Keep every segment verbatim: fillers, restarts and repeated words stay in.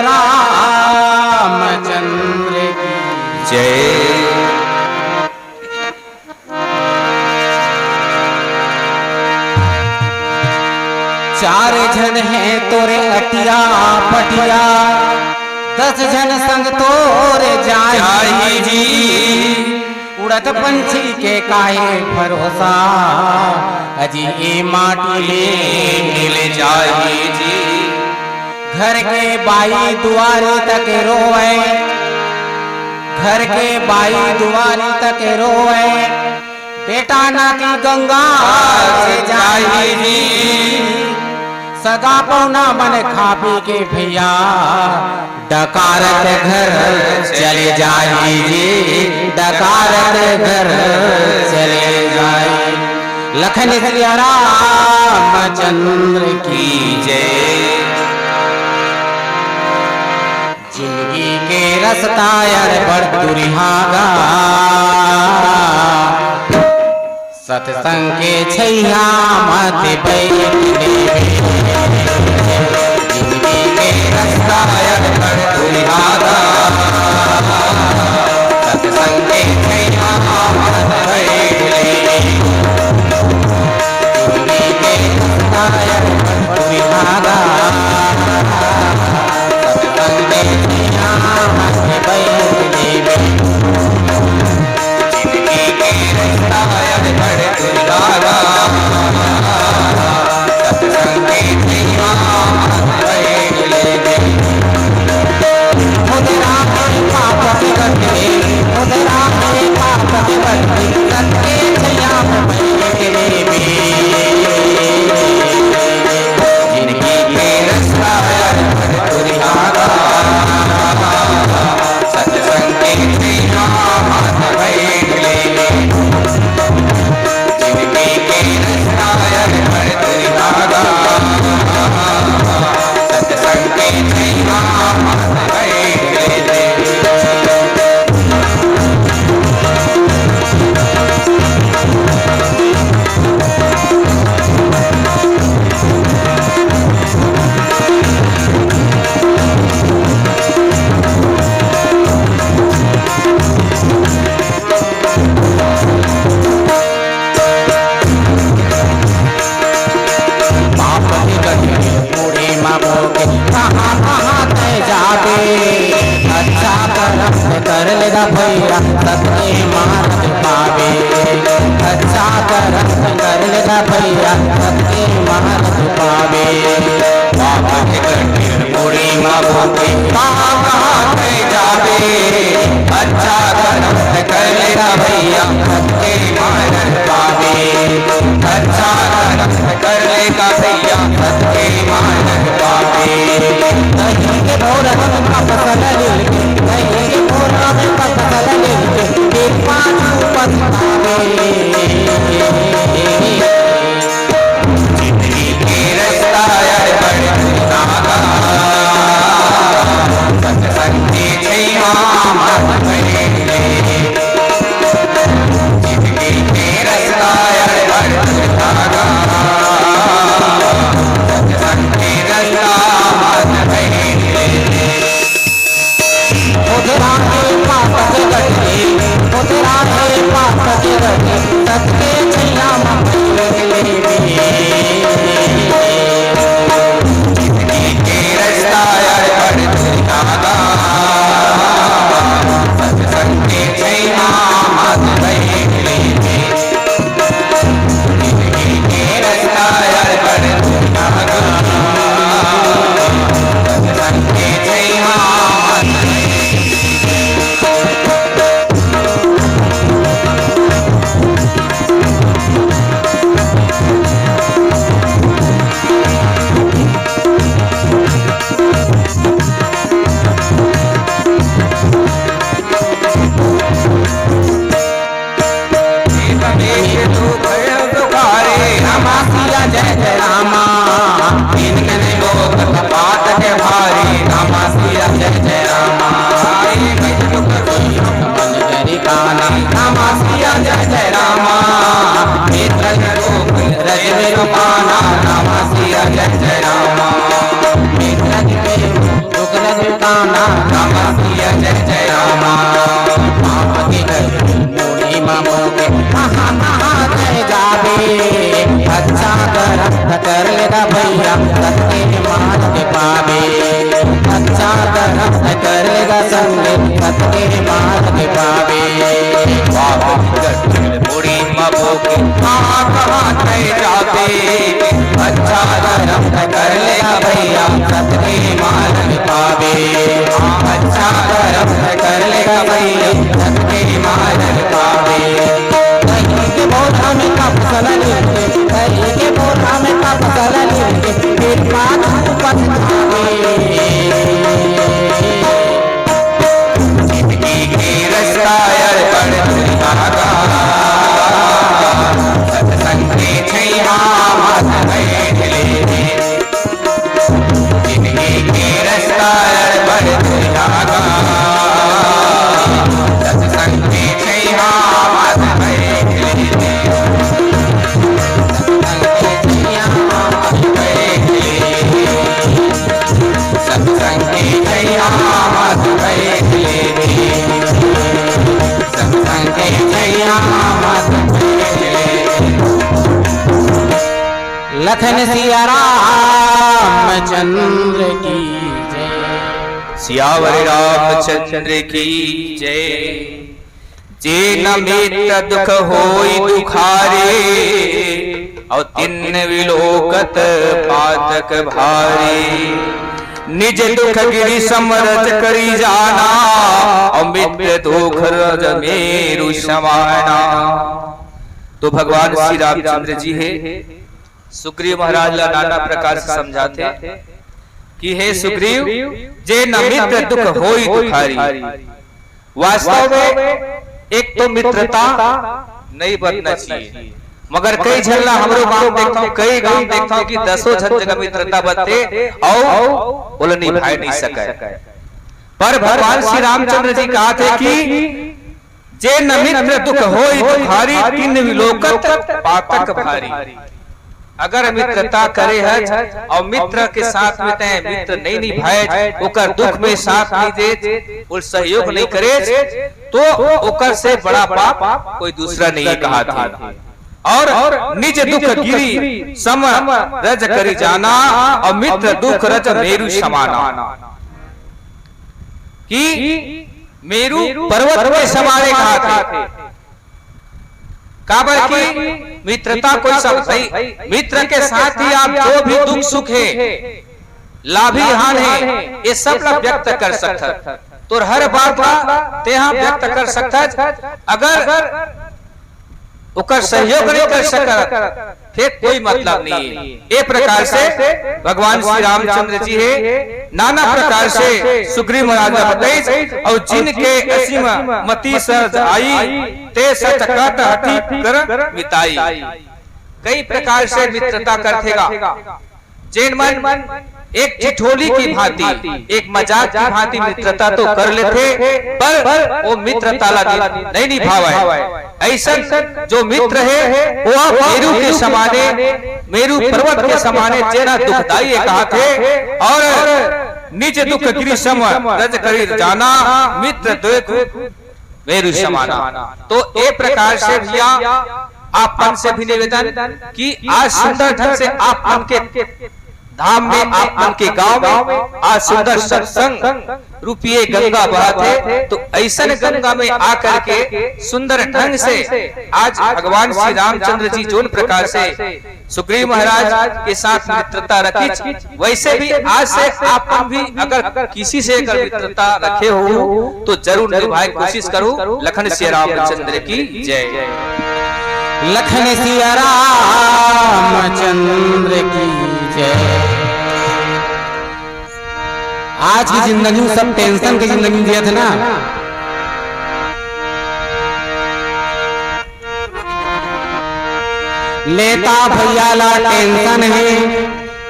रामचंद्र की जय। चार झन हे तोरे अटिया पटिया, दस झन संग तोरे जाही जी। उड़त पंछी के काहे भरोसा, अजी ए माटी में मिल जाही जी। घर के बाई दुआरी तक रोवे, घर के बाई दुआरी तक रोवे, बेटा नाती गंगा से जाही जी। सगा पौना मन खा पी के भैया, डकारत घर चले जाही जी, डकारत घर चले जाही। लखन सिया रामचंद्र की जय। जिंदगी के रस्ता यार बड़ दुरिहागा, सत्संग के छैया मत बैठ लेबे। जिंदगी के रस्ता यार बड़ दुरिहागा, सत्संग के छैया मत बैठ लेबे। जिंदगी के रस्ता यार बड़ दुरिहागा, सत्संग के छैया मत बैठ लेबे। बाप के गठरी मुड़ी म बोके, कहाँ कहाँ तै जाबे। अच्छा करम कर लेगा भैया, सत्य मार्ग पाबे। अच्छा करम कर लेगा भैया, सत्य मार्ग पाबे। बाप के गठरी मुड़ी म बोके, कहाँ कहाँ तै जाबे। अच्छा करम कर लेगा भैया, सत्य मार्ग पाबे। अच्छा करम कर लेगा भैया, सत्य मार्ग पाबे। कहीं के भोर हम का फसल लेके, कहीं के भोर हम का फसल लेके, एक पाछू पछतावे। जिंदगी के रस्ता यार बड़ दुर्नागा, सत्संग के छैया मत बैठ ले। जिंदगी के रस्ता यार बड़ दुर्नागा, सत्संग के रस्ता मत बैठ ले। ओझरा हे पाप के गठरी, ओझरा हे पाप के गठरी, सत के छैया म बैठ लेबे। जिंदगी के रस्ता यार बड़ दुर्नागा, सत्संग के छैया मत बैठ लेबे। कहाँ कहाँ तैं जाबे, अच्छा करम त कर लेगा भैया, सतके मार्ग पाबे। अच्छा करम त कर लेगा संगी, सतके मार्ग पाबे। बाबा गट्ठिल मुड़ी म बोके, कहाँ कहाँ तैं जाबे, अच्छा करम त कर लेगा भैया, सतके मार्ग पाबे। अच्छा करम त कर लेगा भैया, सतके मार्ग पाबे। कहीं के बोरा में का फसल लेके, कहीं के बोरा में का फसल लेके, फिर पाछू पछतावे। जिंदगी के रस्ता अड़बड़ दुर्भागा, सत्संग के छैया माथ बैठ ले। जिंदगी के रस्ता अड़बड़ दुर्भागा, सत्संग के छैया माथ बैठ ले। सत्संग के छैया माथ बैठ ले। सत्संग के छैया माथ बैठ ले। सत्संग के छैया माथ बैठ ले। लखन सिया रामचंद्र की जय। सियावर रामचंद्र की जय। जे न मित्र दुख होई दुखारी, अउ तिन्न विलोकत पातक भारी। निज दुख गिरि सम रज करि जाना, अउ मित्र दुख रज मेरु समाना। तो भगवान श्री रामचंद्र जी हे सुग्रीव महाराज ला नाना प्रकार से समझाथे कि हे सुग्रीव, जे न मित्र दुख होई दुखारी। वास्तव में एक तो मित्रता नहीं बनना चाहिए, मगर कई झन ला हमरो गांव देखथंव, कई गांव देखथंव कि दसों झन जगह मित्रता बनथे अउ ओला निभाए नहीं सकय। पर भगवान श्री रामचंद्र जी कहाथे कि जे न मित्र दुख होई दुखारी, तिन्न विलोकत पातक भारी। अगर मित्रता करे हच अउ मित्र के साथ में तैं मित्र नहीं निभाएच, ओकर दुख में साथ नहीं देच, ओला सहयोग नहीं करेच, तो ओकर से बड़ा पाप कोई दूसरा नहीं हे कहाथे। अउ निज दुख गिरि सम रज करि जाना, अउ मित्र दुख रज मेरु समाना। कि मेरु पर्वत के समान हे कहाथे। काबर कि मित्रता कोई सब नहीं, मित्र के साथ ही आप जो भी दुख सुख हे, लाभ हानि हे, ये सब ला व्यक्त कर सकथस। तोर हर बात ला तेहा व्यक्त कर सकथस। अगर ओकर सहयोग नहीं कर सकत, फिर कोई मतलब नहीं हे। ए प्रकार से भगवान श्री रामचंद्र जी हे नाना प्रकार से सुग्रीव महाराज ला बताइस, अउ जिनके असीम मति सर आई, ते सत कहत हथि कर मिताई। कई प्रकार से मित्रता करथे गा। जेन मन एक ठिठोली की भांति, एक मजाक की भांति मित्रता तो कर लेथे, पर वो मित्रता ला नि-, नहीं निभावय। अइसन जो मित्र हे, वो मेरु के समाने, मेरु पर्वत के समाने, जेन दुखदाई हे कहाथे, अउ निज दुख गिरि सम रज करि जाना, मित्र दुख मेरु समाना। तो ए प्रकार से भैया, आप मन से भी निवेदन कि आज सुंदर ढंग से आप मन के धाम में, आप मन के गांव में आज सुंदर सत्संग रूपी गंगा बहत हे, तो अइसन गंगा में आकर के सुंदर ढंग से आज भगवान श्री रामचंद्र जी जोन प्रकार से सुग्रीव महाराज के साथ मित्रता रखिस, वैसे भी आज से आप मन भी अगर किसी से अगर मित्रता रखे हो, तो जरूर निभाए कोशिश करो। लखन सिया रामचंद्र की जय। लखन सिया रामचंद्र की जय। आज की जिंदगी में सब टेंशन की जिंदगी जियत हे ना। नेता भैया ला टेंशन हे,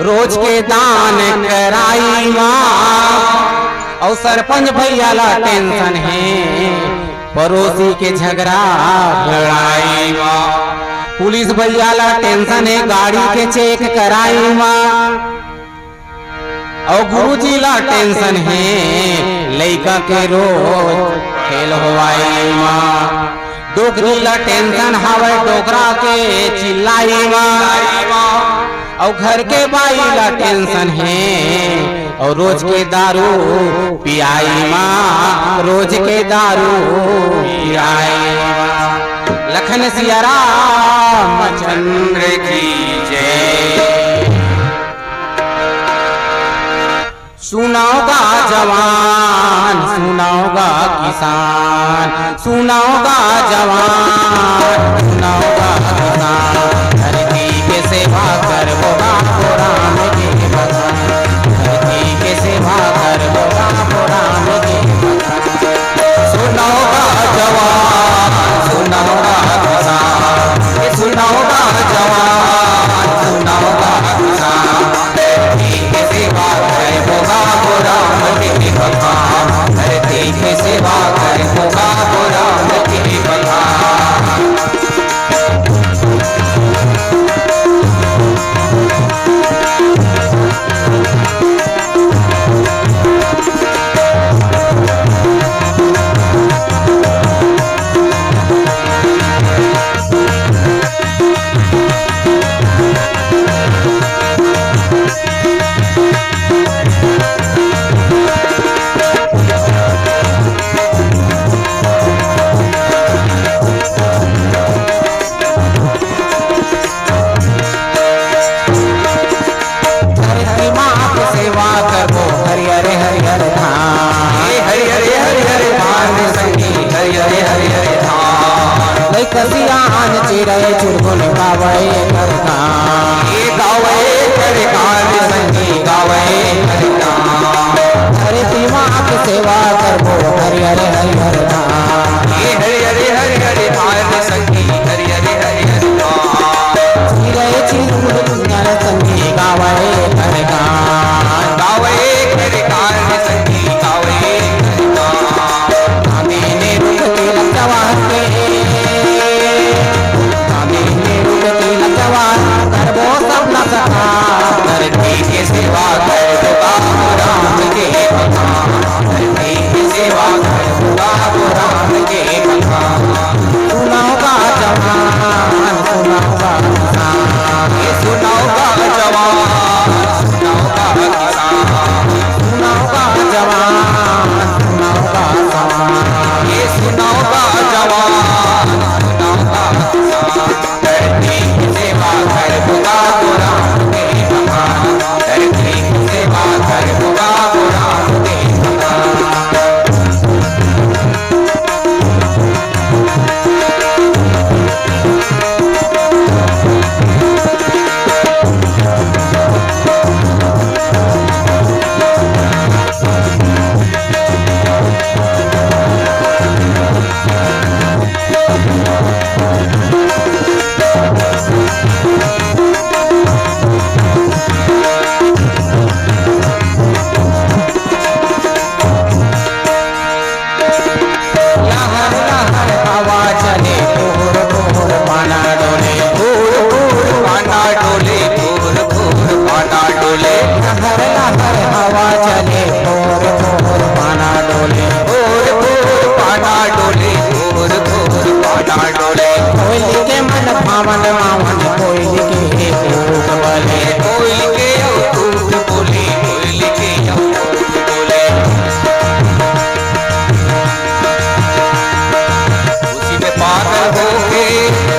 रोज के दान कराई मा, अउ सरपंच भैया ला टेंशन हे, पड़ोसी के झगड़ा लड़ाई मा। पुलिस भैया ला टेंशन हे, गाड़ी के चेक कराई मा, अउ गुरुजी ला टेंशन हे, लइका के रोज फेल होवाई मा। डोकरी ला टेंशन हावय डोकरा के चिल्लाई मा, अउ घर के बाई ला टेंशन हे, अउ रोज के दारू पियाई मा, रोज के दारू पियाई मा। लखन सिया रामचंद्र की जय। सुनव गा जवान, सुनव गा किसान, सुनव गा जवान, सुनव गा किसान। धरती के सेवा करबो गा हो राम के बखान। धरती के सेवा करबो गा हो राम के बखान। सुनव गा जवान, सुनव गा किसान, ए सुनव गा जवान, सुनव गा किसान। धरती के सेवा करबो गा हो राम के बखान। धरती के सेवा करबो गा हो राम के बखान। धरती माँ के सेवा करबो, हरियर हरियर धान। ए हरियर हरियर धान संगी, हरियर हरियर धान। लइका सियान चिरई चुरगुन गावय एकर गान। ए गावय एकर गान संगी, गावय एकर गान। धरती माँ के सेवा करबो, हरियर हरियर धान। ए हरियर हरियर धान संगी, हरियर हरियर धान। चिरई चिरगुन संगी गावय एकर गान। गावय एकर गान संगी, गावय एकर गान। कामे ने रुख तिलक जवान के, कामे ने रुख तिलक जवान, करबो सब न सखा। धरती के सेवा करबो गा हो राम के बखान। धरती के सेवा करबो गा हो राम के बखान। सुनव गा जवान, सुनव गा किसान। ए सुनव गा जवान, सुनव गा किसान। सुनव गा जवान, सुनव गा किसान। ए सुनव गा जवान, सुनव गा किसान। धरती के सेवा करबो गा हो राम के बखान। धरती के सेवा करबो गा हो राम के बखान। लहर लहर हवा चले, फुर फुर पाना डोले। फुर फुर पाना डोले, फुर फुर पाना डोले। लहर लहर हवा चले, फुर फुर पाना डोले। फुर फुर पाना डोले, फुर फुर पाना डोले। कोयल के मन भावन मावन, कोयल के कूक बोले। कोयल के अउ कूक बोले, कोयल के अउ कूक बोले। खुशी में पागल होके,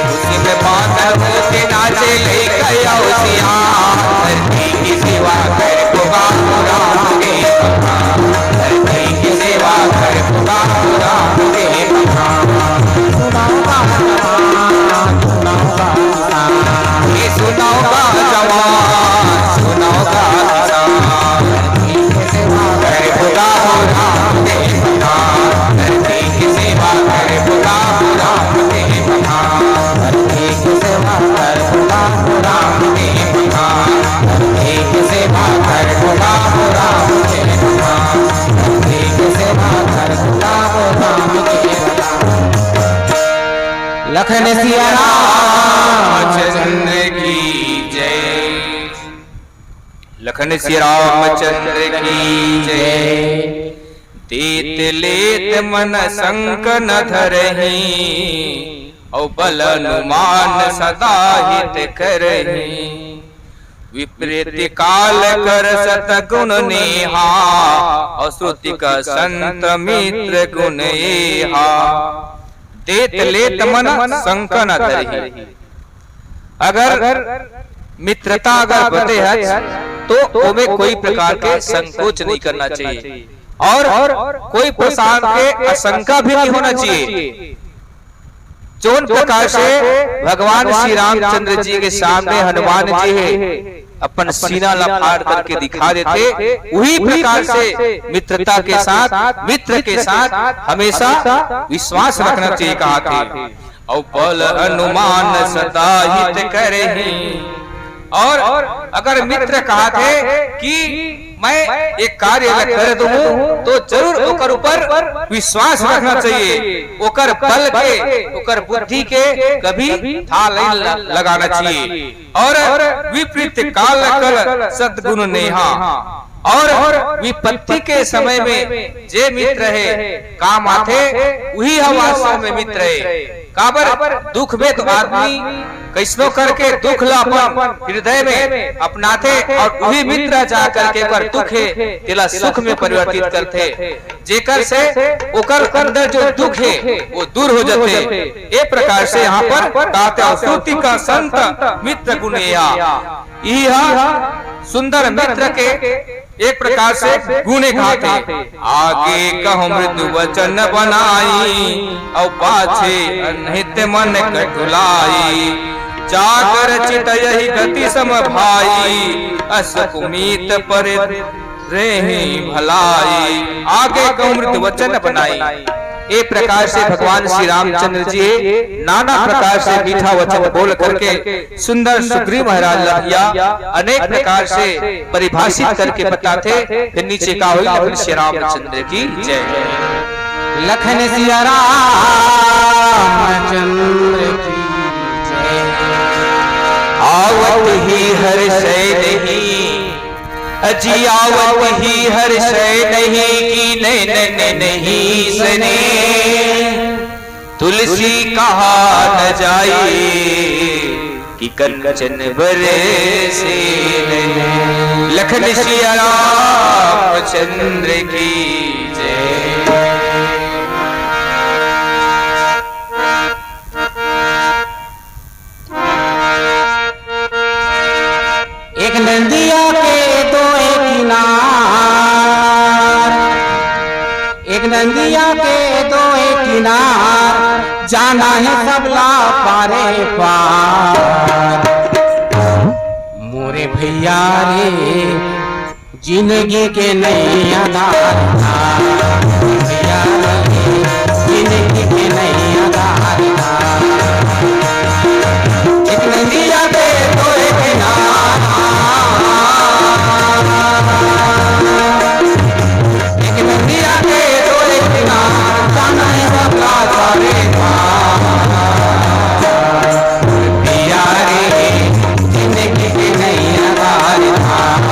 खुशी में पागल होके नाचे लइका अउ सियान। धरती के सेवा करबो गा हो राम के बखान। धरती के सेवा करबो गा हो राम के बखान। सुनव गा जवान, सुनव गा किसान। ए सुनव गा जवान, सुनव गा किसान। धरती के सेवा करबो गा हो राम के बखान। धरती के सेवा करबो गा हो राम के बखान। धरती के सेवा करबो गा हो राम के बखान। धरती के सेवा करबो गा हो राम के बखान। धरती के सेवा करबो गा हो राम के बखान। लखन सिया रामचंद्र की जय। लखन सिया रामचंद्र की जय। देत लेत मन संक न धरही, अउ बल अनुमान सदा हित करही। विपरीत काल कर सतगुण नेहा, अउ श्रुति का संत मित्र गुण एहा। देत लेत मन संक न धरही। अगर मित्रता अगर बते है तो ओमे कोई प्रकार के संकोच नहीं करना चाहिए और कोई प्रकार के आशंका भी नहीं होना चाहिए। जोन प्रकार से भगवान श्री रामचंद्र जी के सामने हनुमान जी हे अपन सीना ला फाड़ करके दिखा देथे, उही प्रकार से मित्रता के साथ, मित्र के साथ हमेशा विश्वास रखना चाहिए कहा थे। अउ बल अनुमान सदा हित करही। और अगर मित्र कहा थे कि मैं एक कार्य ला कर दूं तो जरूर ओकर ऊपर विश्वास रखना चाहिए, ओकर बल के, ओकर बुद्धि के कभी थाह नहीं ल-, लगाना चाहिए। और विपरीत काल कर सतगुण नेहा, और विपत्ति के समय में जे मित्र हे काम आथे, उही ह वास्तव में मित्र हे। काबर दुख में तो आदमी कइसनो करके दुख ला अपन हृदय में अपनाथे और उही मित्र जा करके ओकर दुख हे तेला सुख में परिवर्तित करथे, जेकर से ओकर अंदर जो दुख हे वो दूर हो जाथे। ए प्रकार से यहाँ पर कहत हे, "श्रुति का संत मित्र गुण एहा।" इही ह सुंदर मित्र के एक प्रकार से गुण कहत हे। आगे कहूँ मृदु वचन बनाई, अउ पाछे अनहित मन कठुलाई। चाक रचित यही गति सम भाई, अस कुमीत पर रेही भलाई। आगे कहूँ मृदु वचन बनाई। ए प्रकार से भगवान श्री रामचंद्र जी नाना प्रकार से मीठा वचन बोल करके सुंदर सुग्रीव महाराज ला भैया अनेक प्रकार से परिभाषित करके बताथे। फिर नीचे का होई, लखन श्री रामचंद्र की जय। लखन सिया रामचंद्र की जय। आवत ही हर्षै नहीं, अजी आवत ही हर्षै नहीं, कीन्हे नैन नहीं सने। तुलसी कहा न जाए, कि कंचन बरसे नैन। लखन सिया रामचंद्र की जय। एक नदिया के दोय किनार, एक नदिया के दोय किनार, जाना हे सबला पारे पार। मोरे भैया रे, जिंदगी के नैया धार धार, भैया रे, जिंदगी के नैया धार धार। एक नदिया के दोय किनार, एक नदिया के दोय किनार, जाना हे सबला पारे पार। पिया रे, जिंदगी के नैया धार धार।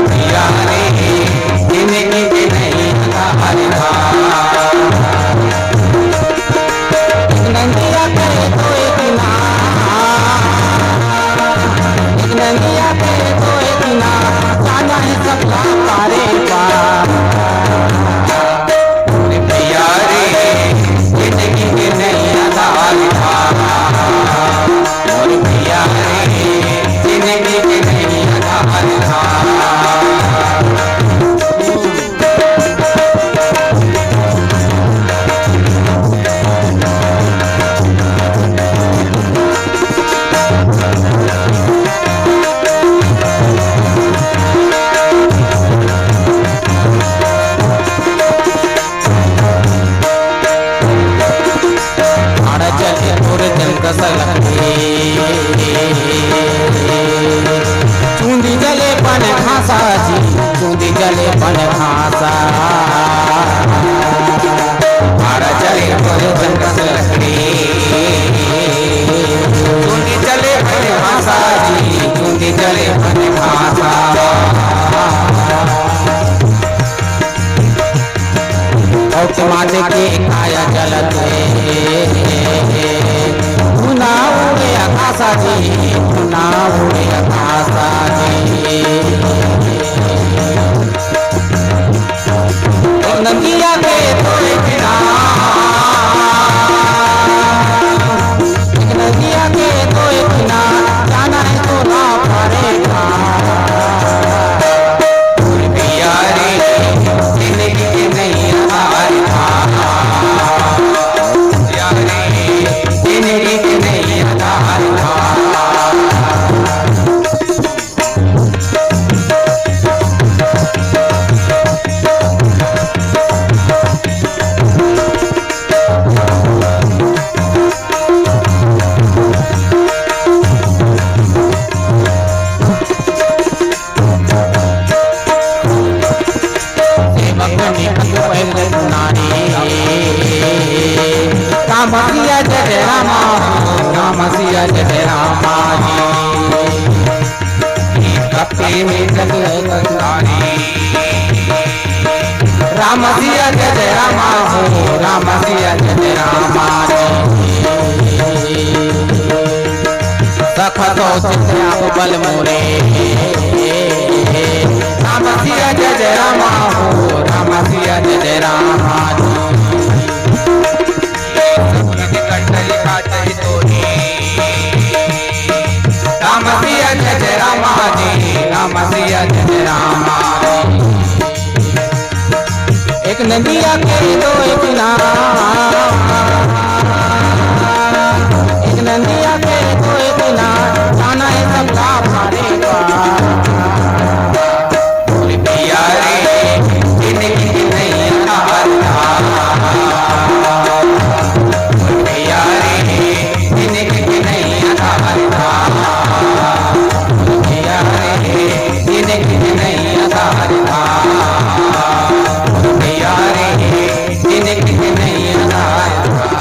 पिया रे, जिंदगी के नैया धार धार। नदिया के दोय किनार, नदिया के दोय किनार, जाना हे सबला पारे पार। पिया रे, जिंदगी के नैया धार धार। मोर पिया रे, जिंदगी के नैया धार धार। आड़ा चले तोर जंग सलखे। चूंदी जले पन घासा जी, चूंदी जले पन घासा। आड़ा चले तोर जंग सलखे। चूंदी जले पन घासा जी, चूंदी जले पन घासा। माथे के काया जलत हे। धुना उड़े आकाशा जी, धुना उड़े आकाशा जी। नदिया के तोरे किनार, नदिया के तोरे किनार, जाना है तोला पड़ेगा। पिया रे, जिंदगी के नैया धार धार। पिया रे, जिंदगी के नैया धार धार। राम सिया जय जय रामा, राम सिया जय जय रामा जी। भक्ति में जग संसारी। राम सिया जय जय रामा हो, राम सिया जय जय रामा जी। सखत हो चित्त आप बल मोरे। राम सिया जय जय रामा हो, राम सिया जय जय रामा जी। राम सिया जय जय रामा जी, राम सिया जय जय रामा जी। एक नदिया के दो एक किनार, एक नदिया के दो एक किनार, जाना है सबका पारे पार। पिया रे, जिंदगी की नैया धार धार। पिया रे, जिंदगी की नैया धार धार। पिया रे, जिंदगी की नैया धार धार। पिया रे, जिंदगी की नैया धार धार।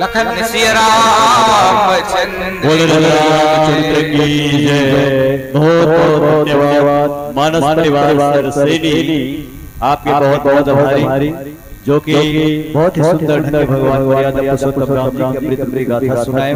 लखन सिया रामचंद्र बोल रामचंद्र की जय। बहुत बहुत धन्यवाद मानस परिवार सर सैनी, आपके बहुत बहुत आभारी, जो कि बहुत ही सुंदर ढंग से भगवान मर्यादा पुरुषोत्तम राम जी की अमृत प्रिय गाथा सुनाए।